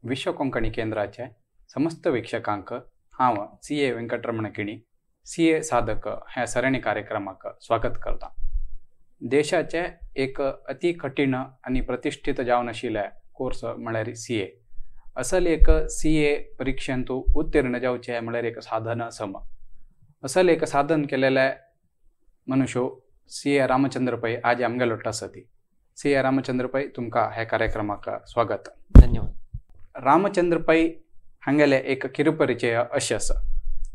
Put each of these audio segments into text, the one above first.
विश्व कोंकणी केंद्राचे समस्त वीक्षकांक हांव C A Venkataramana Kini C A साधक ह्या सರಣी कार्यक्रमाक स्वागत करता। देशाचे एक अति कठीण आनी प्रतिष्ठित जावन आशिल्ले कोर्स म्हळ्यार सी ए। असल एक सी ए परिक्षेंतु उत्तीर्ण जावचे म्हळ्यार एक साधन सम। असल एक साधन केलेले मनुष्य सी ए रामचंद्र पै आज आमगेलोट आसती। सी ए रामचंद्र पै तुमकां ह्या कार्यक्रमाक स्वागत। धन्यवाद। रामचंद्र पै हांगेले एक किरुपरिचय अशें आसा।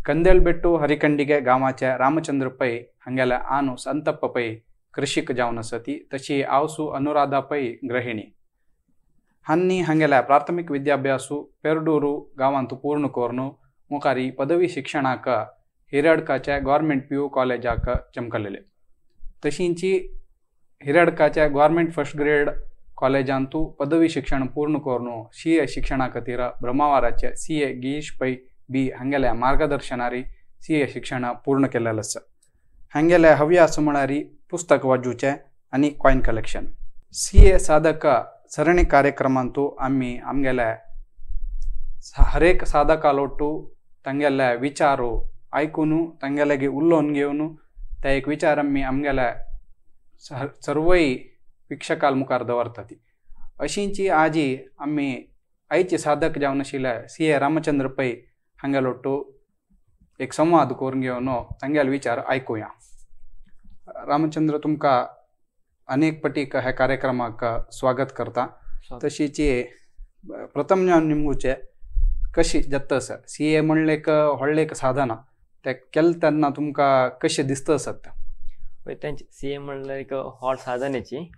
कंदेलबेट्टू हरिकंडिगे गांवाचे रामचंद्र पै हांगेले आनु संतप्प पै कृषीक जावन आसती, तशी आवसू अनुराधा पै गृहिणी। हांनी हांगेल्या प्राथमिक विद्याभ्यासू पेरडूरू गांवांत पूर्ण करून मुखारी पदवी शिक्षणाक हिरडकाच्या गव्हर्मेंट पी यू कॉलेजाक चमकलेले। तशींची हिरडकाच्या गव्हर्मेंट फर्स्ट ग्रेड कॉलेजांतू पदवी शिक्षण पूर्ण करून सी ए शिक्षणा खातीर ब्रह्मावाराचे सी ए गिरीश पै बी हांगेल्या मार्गदर्शनारी सी ए शिक्षण पूर्ण केलेलें आसा। हांगेले हव्यास म्हळ्यार पुस्तक वाचूचे आनी कॉयन कलेक्शन। सी ए साधक सರಣಿ कार्यक्रमांतू आमी आमगेले हरेक साधकालोटू तांगेले विचारो आयकून तांगेले उलोवन घेवन त्या एक विचार आमी आमगेले सर्वय वीक्षकाल मुखार दवरतात। अशींची आजी आमी आयचे साधक जावन आशिल्ले सी ए रामचंद्र पै हांगेलोटू एक संवाद करून घेवन तांगेले विचार आयकुया। रामचंद्र, तुमकां अनेक पटीक ह्या कार्यक्रमाक स्वागत करता। तशीची प्रथम ज्ञान निमगुचे कशी जाता आसा सी ए म्हणलें एक व्हडलें एक साधना तें केलें तेन्ना तुमकां कशें दिसता आसत? हय, तेंचे सी ए म्हणल्यार एक व्हड साधनेची।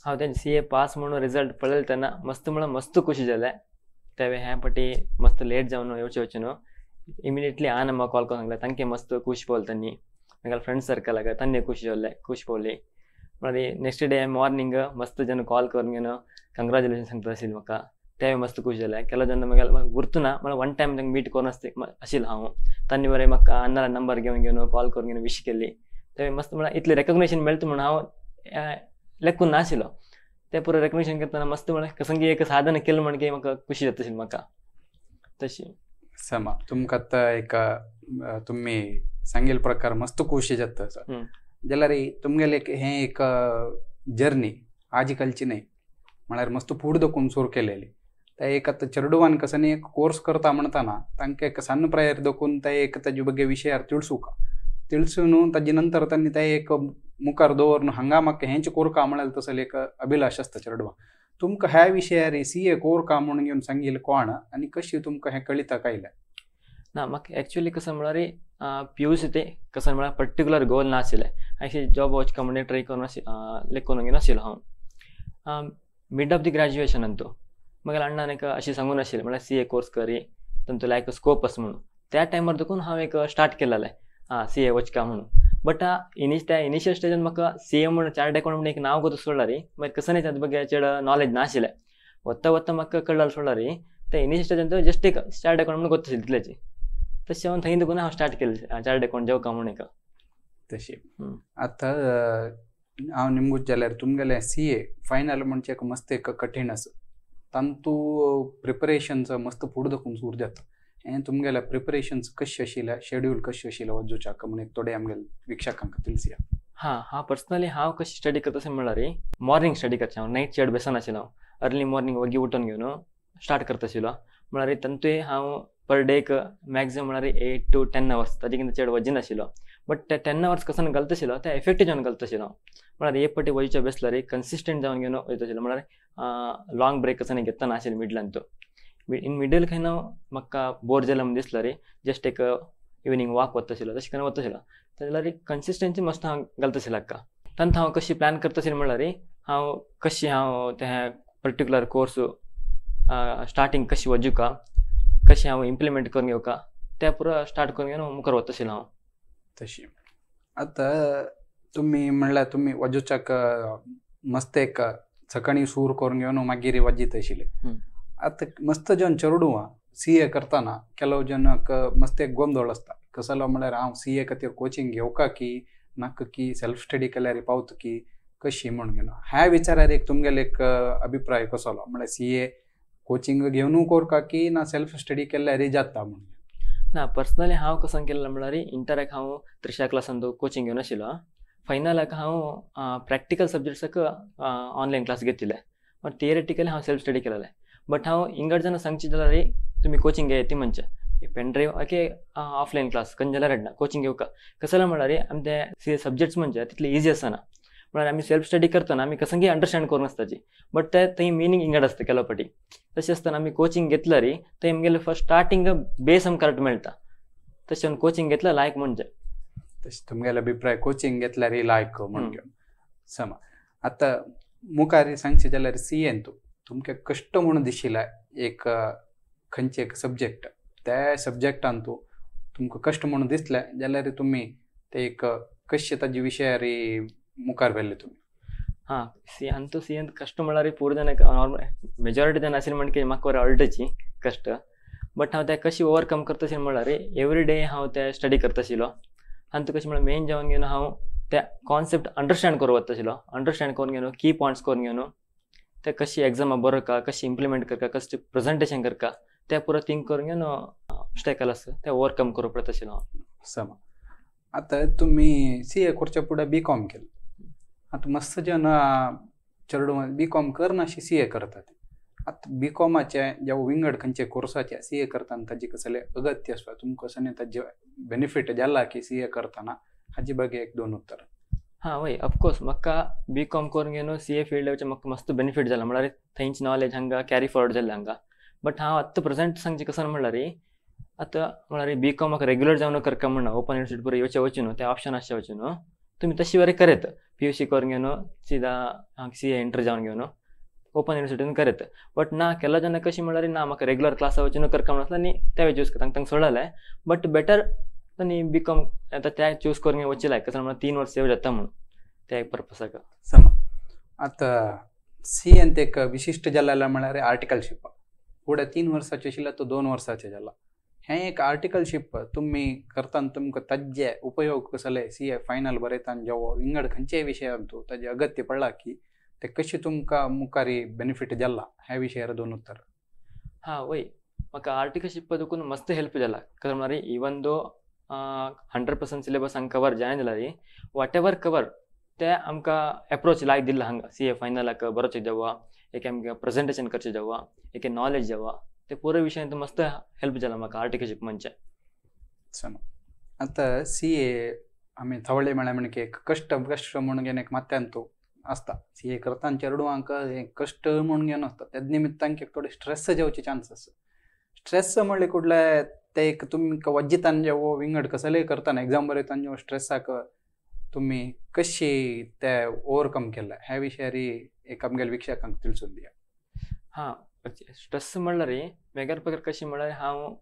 हांव तेंचे सी ए पास म्हणून रिजल्ट पळयलें तेन्ना मस्त म्हणल्यार मस्त खुशी जालें। तें ह्या पटी मस्त लेट जावन येवचें वचून न्हू इमिडिएटली आन म्हाका कॉल करून सांगलें, तांकां मस्त खुश पावलें तांणी। म्हाका फ्रेंड सर्कलाक तांणी खुश जालें, खुश पावली। मागीर नेक्स्ट डे मॉर्निंग मस्त जन कॉल करून घेवन कंग्रेच्युलेशन सांगता आशिल्लें म्हाका, तेंय मस्त खुश जालें। केलो जेन्ना म्हाका गुर्तू ना म्हळ्यार वन टायम तांकां मीट करून आशिल्लो हांव, तांणी बरें म्हाका अण्णाला नंबर घेवन घेवन कॉल करून घेवन विश केली। तें मस्त म्हळ्यार इतलें रेकग्नेशन मेळटा म्हणून हांव लेखून नाशिल्लो। तें पुरो रेकग्नेशन करतना मस्त म्हळ्यार कसंगी एक साधन केलें म्हण की म्हाका खुशी जाता आशिल्ली म्हाका तशी। समा तुमकां आतां एक तुमी सांगील प्रकार मस्त खुशी जाता आसा जाल्यार तुमगेले एक हें एक जर्नी आजकालची न्हय म्हळ्यार मस्त फूड दखून सुरू केलेली। ते एक आतां चेडवान कसनी एक कोर्स करता म्हणटाना तांकां एक सन्न प्रायर दखून ते एक ताजे बगे विशयार तिळसूका तिळसून ताजे नंतर तांणी ते एक मुखार दवरून हांगा म्हाका हेंच कोरका म्हळ्यार तसले एक अभिलाश आसता चेडवां। तुमकां ह्या विशयार सी ए कोरका म्हणून घेवन सांगील कोण आनी कशी तुमकां हें कळिता कायलें? ना, म्हाका एक्चुअली कसं म्हळ्यार पी यू सी ते कसं म्हळ्यार पर्टिक्युलर गोल नाशिल्लें। अशें जॉब वचका म्हणून ट्राय करून लेखून नाशिल्लो हांव। मिड ऑफ the ग्रॅज्युएशनान तो म्हागे अण्णान एक अशें सांगून आशिल्लें म्हळ्यार सी ए कोर्स करी तांचो लायक स्कोप आसा म्हणून। त्या टायमार देखून हांव एक स्टार्ट केलेलें आं सी ए वचका म्हणून। बट त्या इनिशियल स्टेजान म्हाका सी ए म्हणून चार्टर्ड अकाउंट म्हणून एक नांव गोत सोडला रे, मागीर कसं न्ही ताजे बगे चड नॉलेज नाशिल्लें। वता वता म्हाका कळ्ळां सोडला रे त्या इनिशियल स्टेजान जस्ट एक चार्टर्ड अकाउंट म्हणून गोत आशिल्लें तितल्याची। तशें हांव थंय देखून हांव स्टार्ट केलें चार्टर्ड अकाउंट जेवका म्हणून एक तशें। आतां हांव निमगूच जाल्यार तुमगेलें सी ए फायनल म्हणचे एक मस्त एक कठीण आसा, तांतू प्रिपरेशन्स मस्त फुडें दखून सुरू जाता। हें तुमगेलें प्रिपरेशन्स कशें आशिल्लें, शेड्यूल कशें आशिल्लें वचूच्याक म्हणून एक थोडे आमगेले वीक्षकांक तिळसया। हां, हांव पर्सनली हांव कशें स्टडी करता अशें म्हणल्यार मॉर्निंग स्टडी करचें हांव, नायट चड बेसनाशिल्लो हांव। अर्ली मॉर्निंग वगी उठून घेवन स्टार्ट करता आशिल्लो। म्हळ्यार तातूंत हांव पर डेक मॅक्झिमम म्हळ्यार 8 to 10 hours ताजे कितें चड वचनाशिल्लो। बट ते 10 आवर्स कसो घालता आशिल्लो ते एफेक्टीव जावन घालता आशिल्लो। म्हळ्यार एक पटी वचच्या बेसल्यार कन्सिस्टंट जावन घेवन वयता आशिल्लो। म्हळ्यार लॉंग ब्रेक कसो घेतना नाशिल्लो मिडलान तो इन मिडल खंय म्हाका बोर जालें म्हण दिसलो रे जस्ट एक इवनींग वॉक वता आशिल्लो तशें करून वता आशिल्लो। जाल्यार कन्सिस्टन्सी मस्त हांव घालता आशिल्लो हाका। तांतूत हांव कशी प्लॅन करता आशिल्लें म्हणल्यार हांव कशी हांव तें पर्टिक्युलर कोर्स स्टार्टींग कशी वजुका कशें हांव इम्प्लिमेंट करून घेवका तें पुरो स्टार्ट करून घेवन मुखार वता आशिल्लो हांव। तशी आतां तुमी म्हणल्यार तुमी वजुच्याक मस्त एक सकाळीं सूर करून घेवन मागीर वाजीत आशिल्ले। आतां मस्त जन चेडवां सी ए करतना ಕೆಲವು ಜನಕ್ಕೆ मस्त एक गोंदळ आसता कसलो म्हळ्यार हांव सी ए खातीर कोचिंग घेवका की नाका की सेल्फ स्टडी केल्यार पावता की कशी म्हूण घेवन ह्या विचारार एक तुमगेले एक अभिप्राय कसलो म्हळ्यार सी ए कोचिंग घेवन कोरका की ना सेल्फ स्टडी केल्यार जाता म्हणून? ना, पर्सनली हांव कसं केलें म्हणल्यार इंटराक हांव त्रिशा क्लासान कोचिंग घेवन आशिल्लो. फायनलाक हांव प्रॅक्टिकल सब्जेक्ट्साक ऑनलायन क्लास घेतिल्ले, बट थियरेटिकली हांव सेल्फ स्टडी केलेलें. बट हांव इंगड जेन्ना सांगची जाल्यार तुमी कोचिंग घेयात ती म्हणचे pen drive okay offline class खंय जाल्यार हाडना कोचिंग घेवका. कसलें म्हणल्यार आमी ते सब्जेक्ट्स म्हणजे तितले इजी आसना, म्हळ्यार आमी सेल्फ स्टडी करतना आमी कसंगी अंडरस्टँड करून आसताची, बट ते थंय मिनींग इंगड आसता केलो फाटी. तशें आसतना आमी कोचिंग घेतल्यार थंय आमगेले फर्स्ट स्टार्टींग बेस आमकां करेक्ट मेळटा. तशें कोचिंग घेतल्यार लायक म्हणजे तशें तुमगेले अभिप्राय कोचिंग घेतल्यार लायक म्हणून समा. आतां मुखार सांगचें जाल्यार सी एन तूं तुमकां कश्ट म्हणून दिशिल्लें एक खंयचें एक सब्जेक्ट, त्या सब्जेक्टान तूं तुमकां कश्ट म्हणून दिसलें जाल्यार तुमी ते एक कशें ताजे विशयार मुखार व्हेल्ले तुमी? हां, सी अंतू सी एन कश्ट म्हणल्यार पूर जाण नॉर्मल मेजॉरिटी जाण आशिल्लें म्हणटकीर म्हाका बरें अळटची कश्ट. बट हांव ते कशी ओवरकम करता आशिल्लें म्हणल्यार एवरी डे हांव ते स्टडी करता आशिल्लो. आनी कशें म्हणल्यार मेन जावन घेवन हांव ते कॉन्सेप्ट अंडरस्टँड करूं वता आशिल्लो. अंडरस्टँड करून घेवन की पॉयंट्स करून घेवन ते कशी एग्जामा बरोवका, कशी इम्प्लिमेंट करका, कशें प्रेजेंटेशन करका, ते पुरो थिंक करून घेवन ऑब्स्टेकल आसा ते ओवरकम करूं पडटा आशिल्लो हांव. समा. आतां तुमी सी ए करच्या फुडें बी कॉम केलें. आतां मस्त जन चेडूं बी कॉम करनाशी सी ए करतात. आतां बी कॉमाचे जेव विंगड खंयचे कोर्साचे सी ए करतना ताजी कसलें अगत्य आसता तुमकां कसलें ताजे बेनिफीट जाला की सी ए करतना, हाजे ಬಗ್ಗೆ एक दोन उत्तर. हां वय, ऑफकोर्स म्हाका बी कॉम करून घेवन सी ए फिल्ड वचून म्हाका मस्त बेनिफीट जाला, म्हणल्यार थंयची नॉलेज हांगा कॅरी फॉरवर्ड जाल्लें हांगा. बट हांव आतां प्रेजेंट सांगचें कसो म्हणल्यार आतां म्हणल्यार बी कॉम म्हाका रेग्युलर जावन करका म्हणना, ओपन युनिवर्सिटी पुरो येवचें वचून न्हू, तें ऑप्शन आसचें वचून न्हू, तुमी तशी बरें करत पी यू सी करून घेवन सिदा सी ए एंटर जावन घेवन ओपन युनिवर्सिटीन करत. बट ना केला जेन्ना कशें म्हणल्यार ना म्हाका रेग्युलर क्लासा वचून करका म्हणून आसता आनी तें चूज करता तांकां सोडलें. बट बेटर आनी बी कॉम आतां तें चूज करून वचचें लायक कसो म्हणल्यार 3 वर्स सेव जाता म्हणून त्या एक पर्पसाक. समा. आतां सी एन एक विशिश्ट जालें म्हणल्यार आर्टिकलशीप फुडें 3 वर्साचें आशिल्लें तो 2 वर्साचें जाला. हें एक आर्टिकलशीप तुमी करतना तुमकां ताजे उपयोग कसले सी ए फायनल बरयतना जेवो विंगड खंयचेय विशयांत ताजें अगत्य पडलां की ते कशें तुमकां मुखार बेनिफीट जाला ह्या विशयार 2 उत्तर. हां वय, म्हाका आर्टिकलशीप देखून मस्त हेल्प जाला. कारण म्हणल्यार इवन दो 100% सिलेबस हांगा कवर जायना जाल्यार what ever cover ते आमकां एप्रोच लायक दिल्ला हांगा सी ए फायनलाक बरोवचें जेवा, एक आमकां प्रेजेंटेशन करचें जेवा, एक नॉलेज जेवा, ते पुरो विशयांत मस्त हेल्प जाला म्हाका आर्टिकलशीप म्हणजे. समा. आतां सी ए आमी थवळे म्हळ्यार म्हणके एक कश्ट कश्ट म्हणून घेवन एक मात्यांतू आसता. सी ए करतना चेडवांक हें कश्ट म्हणून घेवन आसता, तेज निमित्तान एक थोडे स्ट्रेस जावचे चान्स आसा. स्ट्रेस म्हणले कुडले ते एक तुमकां वज्जितान जेवो विंगड कसलेय करतना एग्जाम बरयतना जेवो स्ट्रेसाक तुमी कशी ते ओवरकम केले ह्या विशयार एक आमगेल्या वीक्षकांक तिळसून दिया. हां, स्ट्रेस म्हणल्यार मेगर पगर कशें म्हणल्यार हांव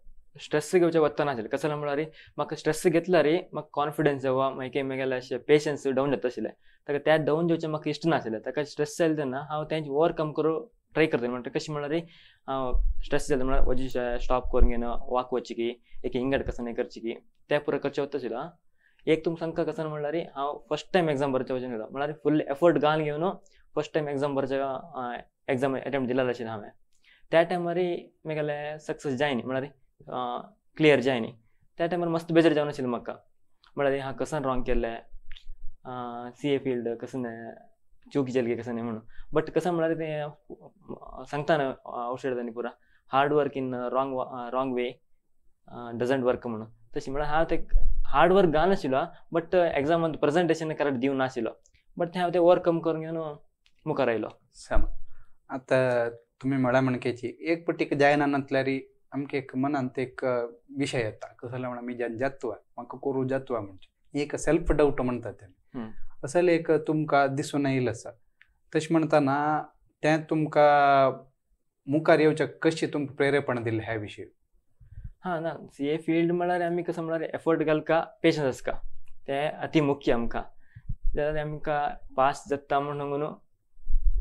स्ट्रेस घेवचें वतना आशिल्लें. कसलें म्हणल्यार म्हाका स्ट्रेस घेतल्यार म्हाका कॉन्फिडन्स जावं मागीर म्हगेलें अशें पेशन्स डावन जाता आशिल्लें. ताका त्या डावन जावचें म्हाका इश्ट नाशिल्लें. ताका स्ट्रेस जालें तेन्ना हांव तेंच ओवरकम करूं ट्राय करतालें. म्हणटा कशें म्हणल्यार हांव स्ट्रेस जालें म्हणल्यार वजी स्टॉप करून घेवन वाक वचची की एक इंगड कसं करची की तें पुरो करचें वता आशिल्लें. एक तुमकां सांगता कसं म्हणल्यार हांव फर्स्ट टायम एग्जाम बरोवचें वचून गेलो, म्हणल्यार फुल एफर्ट घालून घेवन फर्स्ट टायम एग्जाम बरोवचें एग्जाम एटेम्प्ट दिलेलो आशिल्लें हांवें. त्या टायमार म्हगेलें सक्सेस जायनी, म्हणल्यार क्लियर जायनी. त्या टायमार मस्त बेजार जावन आशिल्लें म्हाका, म्हणल्यार हांव कसन रॉंग केल्लें, सी ए फिल्ड कसन चूक जाली कसन म्हणून. बट कसं म्हणल्यार तें सांगता न्हू आवटसायडर पुरा hard work in wrong way doesn't work म्हणून. तशें म्हणल्यार हांव ते हार्ड वर्क घालनाशिल्लो, बट एग्जामान प्रेजेंटेशन करेक्ट दिवं नाशिल्लो, बट हांव तें ओवरकम करून घेवन मुखार आयलो. समा. आतां तुमी म्हळ्या म्हणकेची एक पटीक जायना नासल्यार आमकां एक मनांत एक विशय येता कसलें म्हणल्यार आमी जातवा म्हाका करूं जातवा म्हणजे एक सेल्फ डावट म्हणटा ते असलें एक तुमकां दिसून येयलें आसा. तशें म्हणटना तें तुमकां मुखार येवचें कशें तुमकां प्रेरेपण दिलें ह्या विशयी? हां, ना सी ए फिल्ड म्हणल्यार आमी कसं म्हणल्यार एफर्ट घालका पेशन्स आसका तें अति मुख्य आमकां. जाल्यार आमकां पास जाता म्हणून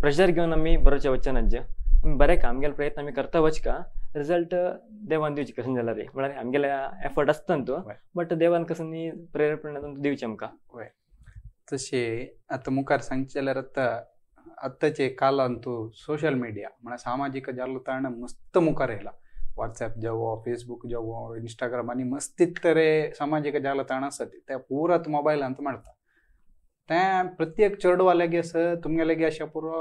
प्रेशर घेवन आमी बरोवचें वचना, आमी बरें का आमगेले प्रयत्न आमी करता वचका, रिजल्ट देवान दिवचे कशें जाल्यार, म्हणल्यार आमगेले एफर्ट आसता न्हू तो, बट देवान कसं न्ही प्रेरणा दिवचें आमकां. तशें आतां मुखार सांगचें जाल्यार आतां आत्ताचे कालांतू सोशल मीडिया म्हळ्यार सामाजिक जालताण मस्त मुखार येयला. व्हॉट्सॅप जावो, फेसबूक जावो, इंस्टाग्राम आनी मस्त इतले सामाजिक जालताण आसा ते पुरात मोबायलांत मेळटा. तें प्रत्येक चेडवा लागीं आसा, तुमगे लागीं अशें पुरो.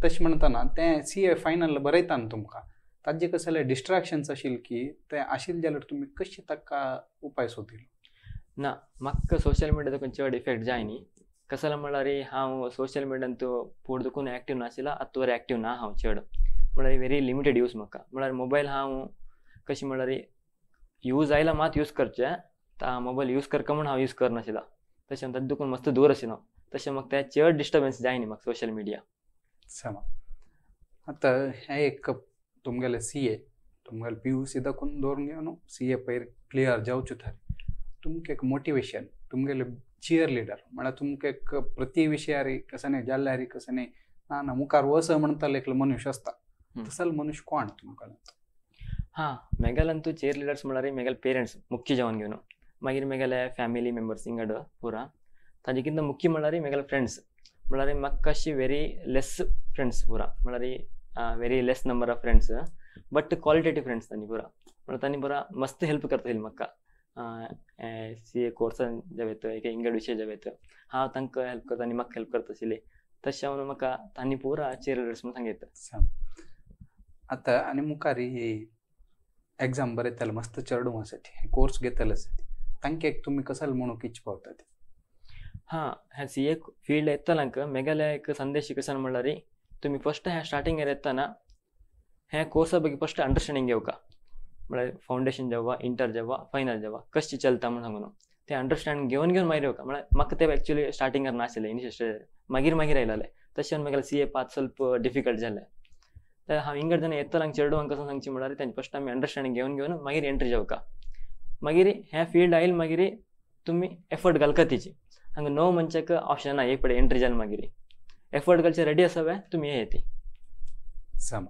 तशें म्हणटना तें CA final बरयता न्हू तुमकां, ताजे कसले डिस्ट्रेक्शन्स आशिल्ले की तें आशिल्लें जाल्यार तुमी कशें ताका उपाय सोदिलो? ना, म्हाका सोशल मिडिया देखून चड इफेक्ट जायनी. कसलो म्हणल्यार हांव सोशल मिडियान पोड देखून एक्टीव नाशिल्लो, आतां वर एक्टीव ना हांव चड. म्हणल्यार व्हेरी लिमिटेड यूज म्हाका. म्हणल्यार मोबायल हांव कशें म्हणल्यार यूज आयला मात यूज करचें, मोबायल यूज करका म्हूण हांव यूज करनाशिल्लो. तशें ताजे देखून मस्त दूर आशिल्लो हांव. तशें म्हाका तें चड डिस्टर्बन्स जायनी म्हाका सोशल मिडिया. समा आतां हें एक तुमगेलें CA, तुमगेलें PUC दाखून दवरून घेवन CA पयर क्लियर जावचें थंय तुमकां एक मोटिवेशन, तुमगेलें चियर लिडर म्हळ्यार तुमकां एक प्रति विशयारी कसं न्ही जाल्यारी कसं न्ही ना ना मुखार वच म्हणटाले एकलो मनुष्य आसता, तसलो मनुष्य कोण तुमकां? हां, मेगेल्यान तूं चेयर लिडर्स म्हणल्यार मेगेले पेरंट्स मुख्य जावन घेवन, मागीर मेगेले फॅमिली मेंबर्स इंगड पुरा, ताजे कितें मुख्य म्हणल्यार मेगेले फ्रेंड्स. म्हणल्यार म्हाका अशी व्हेरी लेस फ्रेंड्स पुरा, म्हणल्यार very less number of friends but qualitative friends तांणी पुरा. म्हणल्यार तांणी पुरा मस्त हेल्प करता म्हाका. CA कोर्सान जावेत, एक इंगड विशय जावेत, हांव तांकां हेल्प करता आनी म्हाका हेल्प करता आशिल्ले. तशें हांव म्हाका तांणी पुरा चेयर लिडर्स म्हूण सांगयता. आतां आनी मुखार ही एग्जाम बरयतले मस्त चेडूं आसा, कोर्स घेतले आसा, तांकां एक तुमी कसले म्हणूंक इच्छा पावतात? हां, हें CA field येतल्यांक मेगेले एक संदेश कशें म्हणल्यार तुमी फस्ट हें स्टार्टिंगार येतना हें कोर्सा ಬಗ್ಗೆ फस्ट अंडरस्टँडींग घेवका. म्हळ्यार फावंडेशन जावा, इंटर जावा, फायनल जावा, कशें चलता म्हूण सांगून तें अंडरस्टँड घेवन घेवन मागीर येवका. म्हळ्यार म्हाका तें एक्चुअली स्टार्टिंगार नाशिल्लें, इनिशियल स्टेजार मागीर मागीर आयलेलें. तशें म्हागेलें CA पास स्वल्प डिफिकल्ट जालें. तर हांव इंगड जेन्ना येतल्यांक चेडवांक कसो सांगचें म्हणल्यार तेंचे फस्ट आमी अंडरस्टँडींग घेवन घेवन मागीर एंट्री जावका. मागीर हें फिल्ड आयल मागीर तुमी एफर्ट घालका तेची. हांगा नो म्हणच्याक ऑप्शन ना, एक फुडें एंट्री जाल मागीर एफर्ट घालचे रेडी आसा वे तुमी हे येती. सम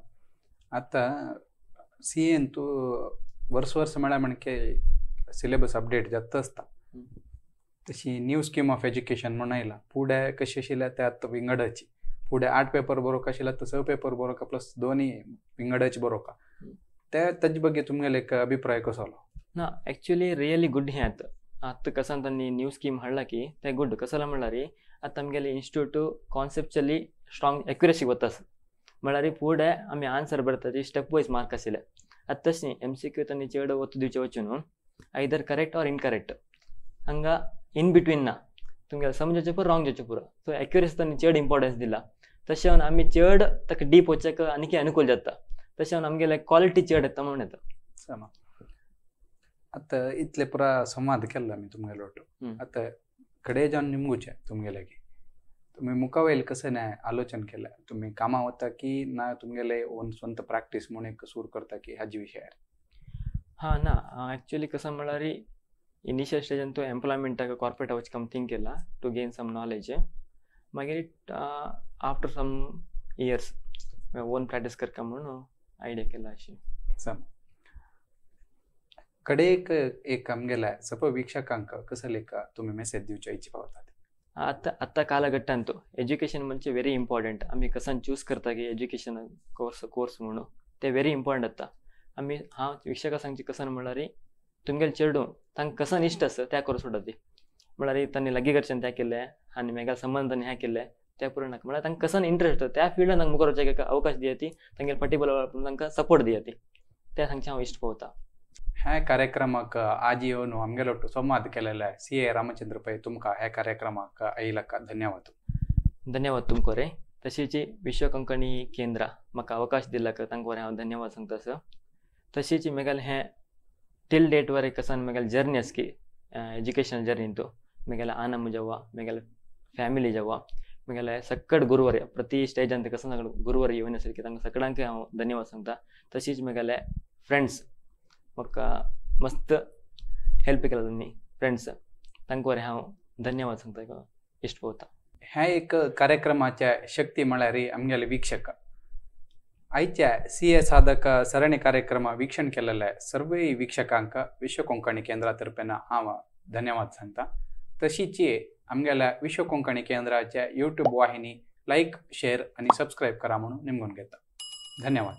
आतां CA तूं वर्स वर्स म्हळ्यार म्हणके सिलेबस अपडेट जाता आसता. तशी न्यू स्कीम ऑफ एज्युकेशन म्हूण आयला, फुडें कशें आशिल्लें तें आतां विंगडाची, फुडें 8 पेपर बरोवंक आशिल्लें आतां 6 पेपर बरोवंक प्लस 2 विंगडाचे बरोवंक, ते ताजे ಬಗ್ಗೆ तुमगेले एक अभिप्राय कसो? ना, एक्चुअली रियली गुड हें आतां. आतां कसं तांणी न्यू स्कीम हाडला की तें गुड. कसो म्हणल्यार आतां आमगेले इन्स्टिट्यूट कॉन्सेप्चुअली स्ट्रॉंग एक्युरेसी वता आसा. म्हणल्यार फुडें आमी आन्सर बरयता ती स्टेप वायज मार्क आशिल्ले. आतां तशें न्ही, MCQ तांणी चड वत दिवचें वचून न्हू, आयदर करेक्ट ऑर इनकरेक्ट, हांगा इन बिटवीन ना, तुमगेलें समजचें पुरो रॉंग जावचें पुरो. सो एक्युरेसी तांणी चड इम्पोर्टन्स दिला. तशें जावन आमी चड ताका डीप वचपाक आनीक अनुकूल जाता. तशें जावन आमगेलें क्वॉलिटी चड येता म्हणून येता. समा आतां इतले पुरा संवाद केल्लो आमी तुमगेलो ಒಟ್ಟು. आतां कडे जावन निमगुचें तुमगेले की तुमी मुखावयल कसं नाही आलोचन केलं, तुमी कामां वता की ना तुमगेले ओन स्वंत प्रॅक्टीस म्हूण एक सूर करता की हाजे विशयार? हां, ना, एक्चुअली कसं म्हणल्यार इनिशियल स्टेजान तूं एम्प्लॉयमेंटाक कॉर्पोरेट वचका थिंक केला टू गेन सम नॉलेज. मागीर after some years own practice करका म्हणून आयडिया केला अशी. सम कडे एक एक आमगेल्या सप वीक्षकांक कसं लेखा तुमी मेसेज दिवच्या इच्छा पावतात? आतां आतां कालघट्टांत एज्युकेशन म्हणजे व्हेरी इम्पॉर्टंट. आमी कसान चूज करता की एज्युकेशन कोर्स म्हणून ते व्हेरी इम्पॉर्टंट आतां. आमी हांव वीक्षकां सांगचें कसान म्हणल्यार तुमगेले चेडूं तांकां कसान इश्ट आसा त्या कोर्स सोडा ती. म्हणल्यार तांणी लागीं घरच्यान तें केलें आनी मेगेल्या संबंद तांणी हें केलें त्या पुरो नाका. म्हणल्यार तांकां कसान इंट्रस्ट आसा त्या फिल्डान तांकां मुखार वचपाक अवकाश दिया ती, तांगेले फाटीं तांकां सपोर्ट दिया ती, तें सांगचें हांव इश्ट पावता. ह्या कार्यक्रमाक आज येवन आमगेलो संवाद केलेले CA Ramachandra Pai तुमकां ह्या कार्यक्रमाक आयिल्ल्याक धन्यवाद. धन्यवाद तुमकां रे. तशीच विश्व कोंकणी केंद्र म्हाका अवकाश दिल्ल्याक तांकां बरें हांव धन्यवाद सांगता सर. तशीच म्हगेलें हें टील डेट वरें कसान म्हगेलें जर्नी आसा की एज्युकेशनल जर्नी तो म्हगेलें आनंद जावा, म्हगेलें फॅमिली जावा, म्हगेलें सकट गुरुवर प्रति स्टेजान कसान सगळें गुरुवर येवन आसा की तांकां सगळ्यांक हांव धन्यवाद सांगता. तशीच म्हगेलें फ्रेंड्स म्हाका मस्त हेल्प केला तांणी फ्रेंड्स, तांकां बरें हांव धन्यवाद सांगता इश्ट पळोवता. ह्या एक कार्यक्रमाच्या शक्ती म्हळ्यार आमगेले वीक्षक. आयच्या CA साधक सರಣಿ ಕಾರ್ಯಕ್ರಮ ವೀಕ್ಷಣೆ केलेले सर्वय वीक्षकांक विश्व कोंकणी केंद्रा तर्फेन हांव धन्यवाद सांगता. तशीच आमगेल्या विश्व कोंकणी केंद्राच्या यूट्यूब वाहिनी लाईक, शेअर आणि सबस्क्राईब करा म्हणून निमगून घेता. धन्यवाद.